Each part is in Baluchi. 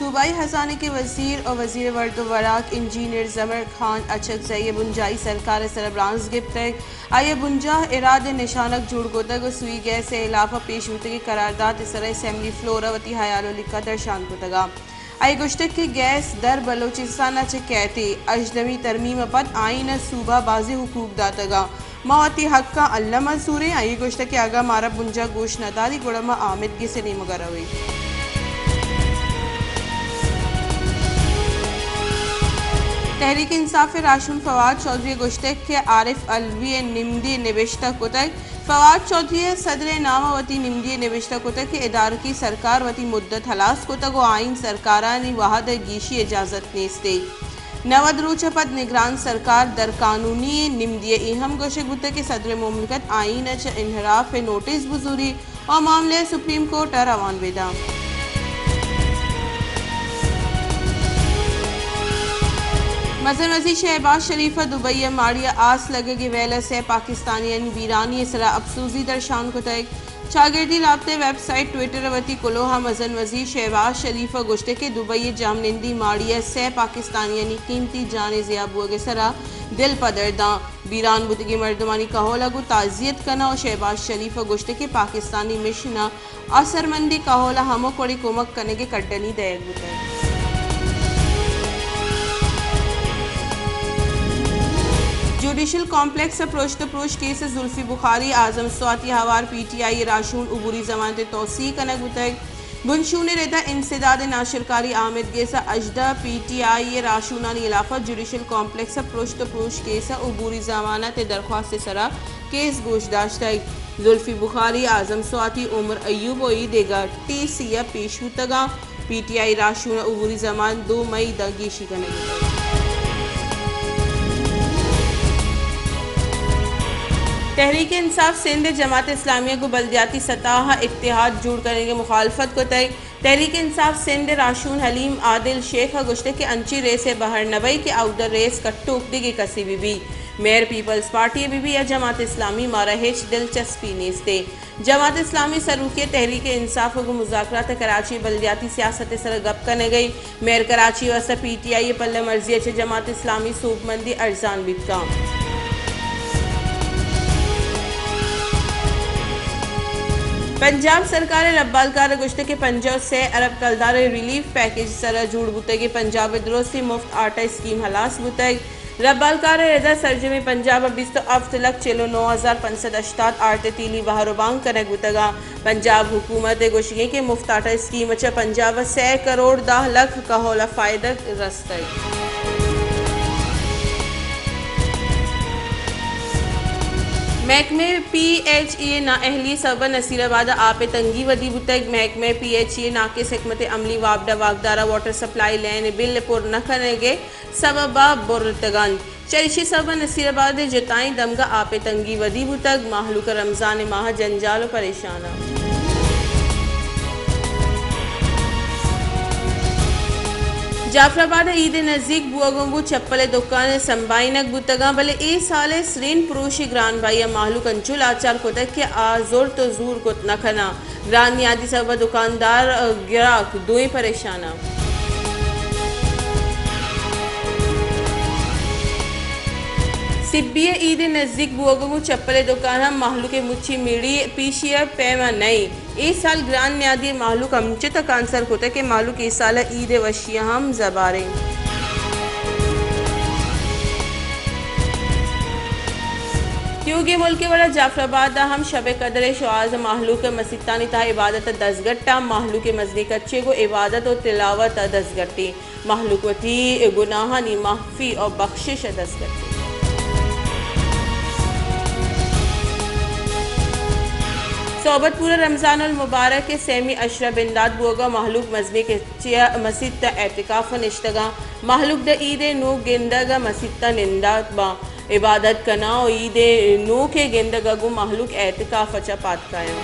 صوبائی خزانہ کے وزیر و وزیر ورد و وراک انجینئر زمر خان اچکزئی ء بنجاہی سرکار ء سرا برانز گپتگ۔ آئی ء بنجاہ اراد ء نشانگ جوڑ کتگ و سوئی گیس ء ہلاف ء پیش بوتگیں قرارداد ء سرا اسمبلی فلور ء وتی ہیال و لیکہ درشان کتگ۔ آئی ء گوشتگ کہ گیس در بلوچستان ء چہ کیت ء ہژدہمی ترمیم ء پد آئین ء صوبہ ء بازیں حقوق داتگ ء ما وتی حقاں الم ء زوریں۔ آئی ء گوشتگ کہ اگاں مارا بنجاہ گوش نہ داری گڑا ما آمید گس ء نیمگ ء رویں۔ تحریک انصاف ء راہشون فواد چوہدری ء گوشتگ کہ عارف علوی ء نمدی نبشتہ کتگ۔ فواد چوہدری ء صدر ء نام ء وتی نمدی ء نبشتہ کتگ کہ ادارکی سرکار وتی مدت ہلاس کتگ و آئین سرکارانی وہد ء گیشی اجازت نیست۔ نود روچ ء پد نگران سرکار در قانونی نمدی ء اے ہم گوشگ بوتگ کہ صدر مملکت آئین ء چہ انحراف ء نوٹس بزوری و معاملہ ء سپریم کورٹ ء روان بہ داں۔ مزن وزیر شہباز شریف ء دبئی ء ماڑی ء آس لگگ ء ویل ء سئے پاکستانیانی بیرانی ء سرا اپسوزی درشان کتگ۔ چاگردی رابطہ ء ویب سائٹ ٹویٹر ء وتی کلوہ ء مزن وزیر شہباز شریف ء گوشتگ کہ دبئی ء جہمنندی ماڑی ء سئے پاکستانیانی قیمتی جان ء ضیاع بوگ ء سرا دل پدرداں، بیران بوتگیں مردمانی کہول ء گوں تعزیت کناں و شہباز شریف ء گوشتگ کہ پاکستانی مشن ء اثرمندیں کہول ء ہمک وڑیں کمک کنگ ء کڈنی دئیگ بوتگ۔ جوڈیشل کمپلیکس ء پروشت ء پروش کیس ء زلفی بخاری، اعظم سواتی ہوار پی ٹی آئی ء راہشون عبوری ضمانت ء توسیع کنگ بوتگ۔ بنشون ء ردا انسداد ء ناشرکاری آمید گس ء ہژدہ پی ٹی آئی ء راہشونانی ہلاف ء جوڈیشل کمپلیکس ء پروشت ء پروش کیس ء عبوری ضمانت ء درخواست ء سرا کیس گوش داشتگ۔ زلفی بخاری، اعظم سواتی، عمر ایوب و اے دگہ ٹی سی ء پیش بوتگاں۔ پی ٹی آئی راہشون ء عبوری ضمانت دو مئی داں گیشی کنگ بوتگ۔ تحریک انصاف سندھ ء جماعت اسلامی ء گوں بلدیاتی سطح ء اتحاد جوڑ کنگ ء مخالفت کتگ۔ تحریک انصاف سندھ ء راہشون حلیم عادل شیخ ء گوشتگ کہ انچیں ریس ء بہر نہ بئیت کہ اودا ریس کٹوک دگہ کسے بہ بیت، میئر پیپلز پارٹی ء بہ بیت یا جماعت اسلامی، مارا ہچ دلچسپی نیست۔ جماعت اسلامی سروکی ء تحریک انصاف ء گوں مذاکرات ء کراچی ء بلدیاتی سیاست ء سر ء گپ کنگ ء انت۔ میئر کراچی ء واستہ پی ٹی آئی ء پلہ مرزی ء چہ جماعت اسلامی سوبمندی ارزان بیت کنت۔ پنجاب سرکار ء ربالکار ء گوشتگ کہ پنجاہ و سے ارب کلدار ء ریلیف پیکج ء سر ء جوڑ بوتگیں پنجاب ء درستیں مفت آٹا اسکیم ہلاس بوتگ۔ ربالکار ء ردا سرجمیں پنجاب ء بیست و ہفت لکھ چل و نو ہزار پنچ سد ہشتاد آرت ء تیلی بہر و بانگ کنگ بوتگ ء پنجاب حکومت ء گوشگ انت کہ مفت آٹا اسکیم ء چہ پنجاب ء سے کروڑ دہ لکھ کہول ء فائدگ رستگ۔ محکمہ پی ایچ ای ء نااہلی سبب ء نصیر آباد ء آپ ء تنگی ودی بوتگ۔ محکمہ پی ایچ ای ء ناقص حکمت عملی وابڈا واکدار ء واٹر سپلائی لین ء بل ء پر نہ کنگ ء سبب ء برتگ انت۔ چہ ایشی سبب ء نصیر آباد ء جتائیں دمگ ء آپ ء تنگی ودی بوتگ، مہلوک ء رمضان ء ماہ ء جنجال ء پریشان انت۔ جعفر آباد ء عید ء نزیک بوگ ء گوں چپل ء دکان ء سمبھائینگ بوتگ انت، بلے اے سال ء سرین پروش ء گران بھائی ء مہلوک انچو لاچار کتگ کہ آ زرت ء زور کت نہ کناں۔ گران نیادی سبب ء دکاندار ء گراک دوئیں پریشان انت۔ سبی ء عید ء نزیک بوگ ء گوں چپل ء دکان ہم مہلوک ء مچی میڑی پیشی ء پیم ء نئیں۔ اے سال گران نیادی ء مہلوک ہمچو تکانسر کتگ کہ مہلوک اے سال ء عید ء وشی ء ہم زباریں۔ تیوگیں ملک ء وڑا جعفر آباد ء ہم شب قدر ء شوہاز ء مہلوک ء مسیتانی تہا عبادت ء دزگٹ ء مہلوک ء مزنیں کچے گوں عبادت ء تلاوت ء دزگٹی مہلوک وتی گناہانی معافی ء بخشش ء دزگٹی۔ صحبت پورہ رمضان المبارک ء سیمی عشرہ بندات بوگ ء مہلوک مزنیں کچے ء مسیت ء اعتکاف ء نشتگاں۔ مہلوک داں عید ء نوک گندگ ء مسیت ء نندات باں۔ عبادت کناں و عید ء نوک ء گندگ ء گوں مہلوک اعتکاف ء چہ پاد کایاں۔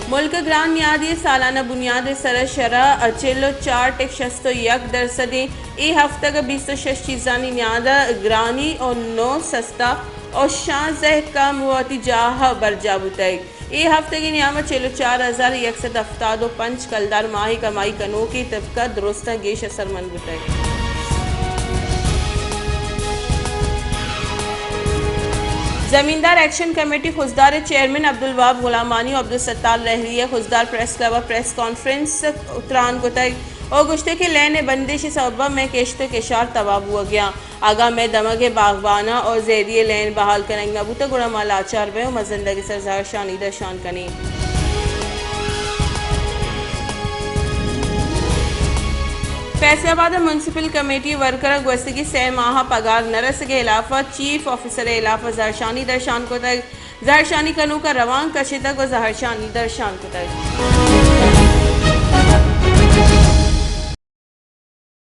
ملک ء گران نیادی ء سالانہ بنیاد ء سر ء شرح چل و چار ٹک شست و یک درسد انت۔ اے ہفتگ ء بیست و شش چیزانی نیاد ء گرانی و نو سستا و شانزدہ کم وتی جاہ ء برجاہ بوتگ۔ اے ہفتگی نیام ء چل ء چار ہزار یک سد ہفتاد ء پنچ کلدار ماہی کمائی کنوکیں طبقہ درستاں گیش اثرمند بوتگ۔ زمیندار ایکشن کمیٹی خضدار ء چیئرمین عبدالوہاب غلامانی و عبدالستار لہری ء خضدار پریس کلب ء پریس کانفرنس ء تران کتگ و گوشتگ کہ لین ء بندش ء سبب ء مئے کشت و کشار تباہ بوگیاں۔ اگاں مئے دمگ ء باغباناں و زیدی ء لین بحال کنگ نہ بوتگ، گڑا ما لاچار بئیں و مزندگ ء سر زہرشانی درشان کنیں۔ فیصل آباد ء میونسپل کمیٹی ورکر ء گوستگی سئے ماہ ء پگار نہ رسگ ء ہلاف ء چیف آفیسر ء ہلاف ء زہرشانی درشان کتگ۔ زہرشانی کنوکاں روانگ کشتگ و زہرشانی درشان کتگ۔